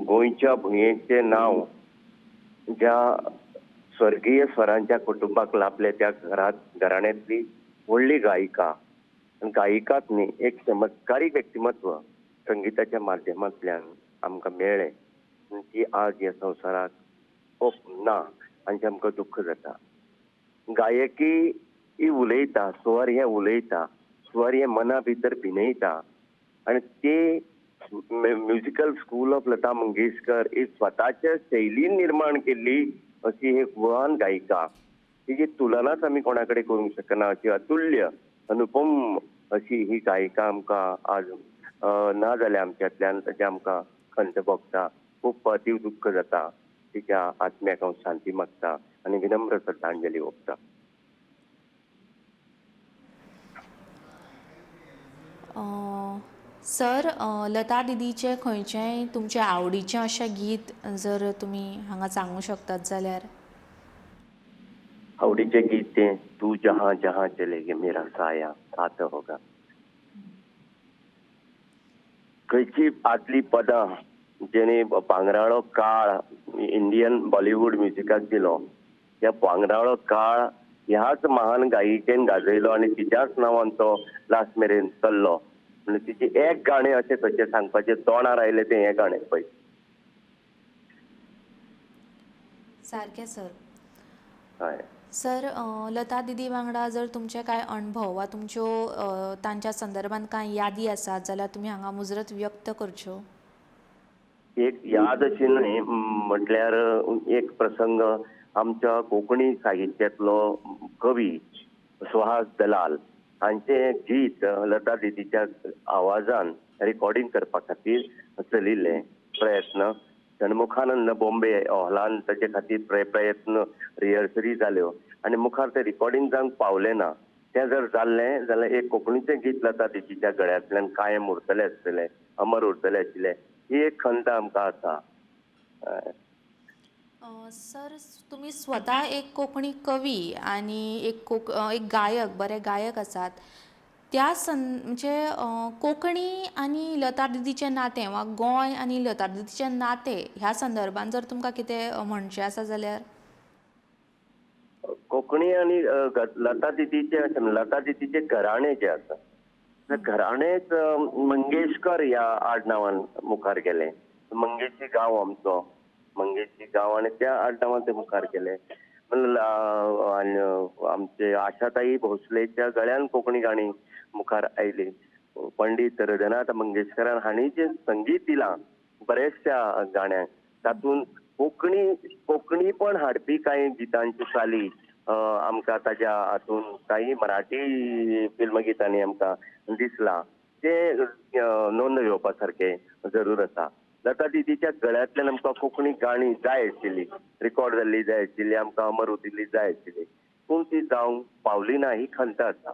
गोंयच्या भुंयेचें नांव ज्या स्वर्गीय स्वरांच्या कुटुंबाक लाभले त्या घराण्यांतली व्हडली गायिका, गायिकाच न्ही, एक चमत्कारीक व्यक्तिमत्व संगीताच्या माध्यमांतल्यान आमकां मेळ्ळें. ती आज ह्या संवसाराक ना आनी आमकां दुख्ख जाता. गायकी ही उलयता, स्वर हे उलयता, स्वर हे मना भितर भिनयता आनी ते musical school of Lata Mangeshkar ही स्वताच्या शैलीन निर्माण केल्ली अशी एक महान गायिका. तिची तुलनाच आमी कोणा कडेन करूंक शकना अशी अतुल्य अनुपम अशी ही गायिका आमकां आज ना जाल्या आमच्यांतल्यान. ताचें आमकां खंत भोगता, खूब अतीव दुख्ख जाता. तिच्या आत्म्याक हांव शांती मागता आनी विनम्र श्रद्धांजली ओंपता. सर, लता दिदीचें खंयचेंय तुमचे आवडीचें अशें गीत जर तुमी हांगा सांगूं शकतात जाल्यार? आवडीचें गीत तें तू जहां जहां चलेगी मेरा साया साथ होगा. खंयची आदली पदां जेणे भांगराळो काळ इंडियन बॉलिवूड म्युजिकाक दिलो, त्या भांगराळो काळ ह्याच महान गायिकेन गाजयलो आनी तिच्याच नांवान तो लास्ट मेरेन चल्लो. म्हणजे तिचें एक गाणें अशें खंयचें सांगपाचें तोंडार आयलें तें हें गाणें पळय. सारकें सर. हय सर, लता दिदी वांगडा जर तुमचे कांय अणभव वा तुमच्यो तांच्या संदर्भात कांय यादी आसात जाल्यार तुमी हांगा मुजरत व्यक्त करच्यो. एक याद अशी न्हय, म्हटल्यार एक प्रसंग आमच्या कोंकणी साहित्यांतलो कवी सुहास दलाल हांचें गीत लता दिदीच्या आवाजान रिकॉर्डिंग करपा खातीर चलिल्लें प्रयत्न. षण्मुखानंद बॉम्बे हॉलान ताचे खातीर प्रयत्न रिहर्सली जाल्यो आनी मुखार तें रिकॉर्डिंग जावंक पावलें ना. तें जर जाल्लें जाल्यार एक कोंकणीचें गीत लता दिदीच्या गळ्यांतल्यान कायम उरतलें आसतलें, अमर उरतलें आशिल्लें. ही एक खंत आमकां आसा. सर, तुमी स्वता एक कोंकणी कवी आनी एक एक गायक, बरे गायक आसात. त्या म्हणजे कोंकणी आनी लता दिदीचें नातें वा गोंय आनी लता दिदीचें नातें ह्या संदर्भात जर तुमकां कितें म्हणचें आसा जाल्यार? कोंकणी आनी लता दिदीचें, लता दिदीचें घराणें जें आसा त्या घराणेच मंगेशकर ह्या आडनांवान मुखार गेलें. मंगेशी गांव आमचो, मंगेशी गांव आनी त्या आडनांवान ते मुखार गेले. आनी आमचे आशाताई भोसलेच्या गळ्यान कोंकणी गाणी मुखार आयली. पंडीत हृदयनाथ मंगेशकरान हांणी जें संगीत दिलां बऱ्याचशा गाण्यांक, तातूंत कोंकणी कोंकणीपण हाडपी कांय गितांच्यो चाली आमकां ताज्या हातून कांय मराठी फिल्म गितांनी आमकां दिसलां, तें नोंद घेवपा सारकें जरूर आसा. लता दिदीच्या गळ्यांतल्यान आमकां कोंकणी गाणी जाय आशिल्ली, रिकॉर्ड जाल्ली जाय आशिल्ली, आमकां अमर उरिल्ली जाय आशिल्ली, पूण ती जावंक पावली ना ही खंत आसा.